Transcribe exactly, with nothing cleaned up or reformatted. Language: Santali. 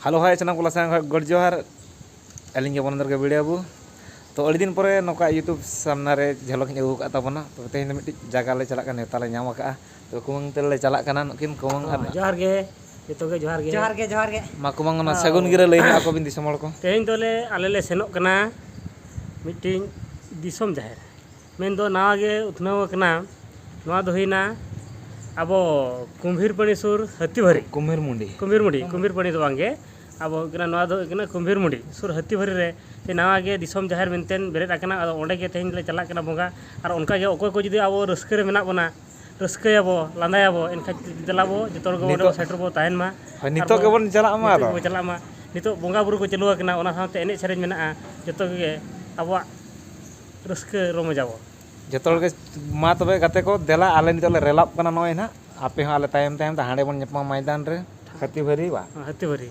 ᱦᱮᱞᱳ, ᱦᱟᱭ, ᱥᱟᱱᱟᱢ ᱠᱚ ᱞᱟᱥᱟᱝ ᱠᱷᱚᱱ ᱜᱚᱰ ᱡᱚᱦᱟᱨ᱾ ᱟᱹᱞᱤᱧ ᱜᱮ ᱵᱚᱱᱚᱱᱫᱚᱨ ᱜᱮ ᱵᱤᱲᱤ ᱵᱟᱹᱵᱩ᱾ ᱛᱚ, ᱟᱹᱰᱤ ᱫᱤᱱ ᱯᱚᱨᱮ ᱱᱚᱝᱠᱟ YouTube ᱥᱟᱢᱱᱟ ᱨᱮ ᱡᱷᱚᱞᱚᱠ ᱤᱧ ᱟᱹᱜᱩ ᱟᱠᱟᱫ ᱛᱟᱵᱚᱱᱟ᱾ ᱛᱚ, ᱛᱮᱦᱮᱧ ᱫᱚ ᱢᱤᱫᱴᱤᱡ ᱡᱟᱭᱜᱟ ᱞᱮ ᱪᱟᱞᱟᱜ ᱠᱟᱱᱟ, ᱱᱮᱣᱛᱟ ᱞᱮ ᱧᱟᱢ ᱟᱠᱟᱫᱼᱟ᱾ ᱛᱚ, ᱠᱩᱢᱟᱹᱝ ᱛᱮᱞᱮ ᱪᱟᱞᱟᱜ ᱠᱟᱱᱟ, ᱱᱩᱠᱤᱱ ᱠᱩᱢᱟᱹᱝ ᱟᱨ ᱦᱚᱸ, ᱡᱚᱦᱟᱨ ᱜᱮ, ᱡᱚᱛᱚ ᱜᱮ ᱡᱚᱦᱟᱨ ᱜᱮ᱾ ᱡᱚᱦᱟᱨ ᱜᱮ, ᱡᱚᱦᱟᱨ ᱜᱮ᱾ ᱢᱟ ᱠᱩᱢᱟᱹᱝ, ᱚᱱᱟ ᱦᱚᱸ᱾ ᱥᱟᱹᱜᱩᱱ ᱜᱤᱨᱟᱹ ᱞᱟᱹᱭ ᱧᱚᱜ ᱟᱠᱚ ᱵᱤᱱ ᱫᱤᱥᱚᱢ ᱦᱚᱲ ᱠᱚ᱾ ᱛᱮᱦᱮᱧ ᱫᱚᱞᱮ, ᱟᱞᱮ ᱞᱮ ᱥᱮᱱᱚᱜ ᱠᱟᱱᱟ ᱢᱤᱫᱴᱤᱡ ᱫᱤᱥᱚᱢ ᱡᱟᱦᱮᱨ, ᱢᱮᱱᱫᱚ ᱱᱟᱣᱟ ᱜᱮ ᱩᱛᱱᱟᱹᱣ ᱟᱠᱟᱱᱟ᱾ ᱱᱚᱣᱟ ᱫᱚ ᱦᱩᱭᱱᱟ ᱟᱵᱚ ᱠᱩᱢᱵᱷᱤᱨᱯᱟᱹᱲᱤ ᱥᱩᱨ ᱦᱟᱹᱛᱤᱵᱟᱹᱨᱤ᱾ ᱠᱩᱢᱵᱷᱤᱨ ᱢᱩᱸᱰᱤ᱾ ᱠᱩᱢᱵᱷᱤᱨ ᱢᱩᱸᱰᱤ, ᱠᱩᱢᱵᱷᱤᱨᱯᱟᱹᱲᱤ ᱫᱚ ᱵᱟᱝᱜᱮ, ᱟᱵᱚ ᱦᱩᱭᱩᱜ ᱠᱟᱱᱟ, ᱱᱚᱣᱟ ᱫᱚ ᱦᱩᱭᱩᱜ ᱠᱟᱱᱟ ᱠᱩᱢᱵᱷᱤᱨ ᱢᱩᱸᱰᱤ ᱥᱩᱨ ᱦᱟᱹᱛᱤᱵᱟᱹᱨᱤ ᱨᱮ ᱥᱮ ᱱᱟᱣᱟ ᱜᱮ ᱫᱤᱥᱚᱢ ᱡᱟᱦᱮᱨ ᱢᱮᱱᱛᱮ ᱵᱮᱨᱮᱫ ᱟᱠᱟᱱᱟ᱾ ᱟᱫᱚ ᱚᱸᱰᱮ ᱜᱮ ᱛᱮᱦᱮᱧ ᱞᱮ ᱪᱟᱞᱟᱜ ᱠᱟᱱᱟ ᱵᱚᱸᱜᱟ᱾ ᱟᱨ ᱚᱱᱠᱟ ᱜᱮ ᱚᱠᱚᱭ ᱠᱚ ᱡᱩᱫᱤ ᱟᱵᱚ ᱨᱟᱹᱥᱠᱟᱹ ᱨᱮ ᱢᱮᱱᱟᱜ ᱵᱚᱱᱟ, ᱨᱟᱹᱥᱠᱟᱹᱭᱟᱵᱚ, ᱞᱟᱸᱫᱟᱭᱟᱵᱚ, ᱮᱱᱠᱷᱟᱱ ᱫᱮᱞᱟ ᱵᱚ ᱡᱚᱛᱚ ᱦᱚᱲ ᱜᱮ ᱚᱸᱰᱮ ᱵᱚ ᱱᱤᱛᱚᱜ, ᱥᱮᱴᱮᱨ ᱵᱚ ᱛᱟᱦᱮᱱ ᱢᱟ᱾ ᱦᱳᱭ, ᱟᱨ ᱱᱤᱛᱚᱜ ᱵᱚ, ᱜᱮᱵᱚᱱ ᱪᱟᱞᱟᱜ ᱢᱟ ᱱᱤᱛᱚᱜ ᱟᱫᱚ᱾ ᱜᱮᱵᱚ ᱪᱟᱞᱟᱜ ᱢᱟ᱾ ᱱᱤᱛᱚᱜ ᱵᱚᱸᱜᱟ ᱵᱩᱨᱩ ᱠᱚ ᱪᱟᱹᱞᱩ ᱟᱠᱟᱱᱟ, ᱚᱱᱟ ᱥᱟᱶᱛᱮ ᱮᱱᱮᱡ ᱥᱮᱨᱮᱧ ᱢᱮᱱᱟᱜᱼᱟ, ᱡᱚᱛᱚ ᱜᱮ ᱟᱵᱚᱣᱟᱜ ᱨᱟᱹᱥᱠᱟᱹ ᱨᱚᱢᱚᱡᱟᱵᱚ᱾ ᱡᱚᱛᱚ ᱦᱚᱲ ᱜᱮ, ᱢᱟ ᱛᱚᱵᱮ ᱜᱟᱛᱮ ᱠᱚ, ᱫᱮᱞᱟ, ᱟᱞᱮ ᱱᱤᱛᱚᱜ ᱞᱮ ᱨᱮᱞᱟᱜ ᱠᱟᱱᱟ ᱱᱚᱜᱼᱚᱭ ᱱᱟᱦᱟᱜ᱾ ᱟᱯᱮ ᱦᱚᱸ ᱟᱞᱮ ᱛᱟᱭᱚᱢ ᱛᱟᱭᱚᱢ ᱛᱮ ᱦᱟᱸᱰᱮ ᱵᱚᱱ ᱧᱟᱯᱟᱢᱟ ᱢᱚᱭᱫᱟᱱ ᱨᱮ, ᱦᱟᱹᱛᱤ ᱵᱷᱟᱹᱨᱤ ᱵᱟ? ᱦᱟᱹᱛᱤ ᱵᱷᱟᱹᱨᱤ᱾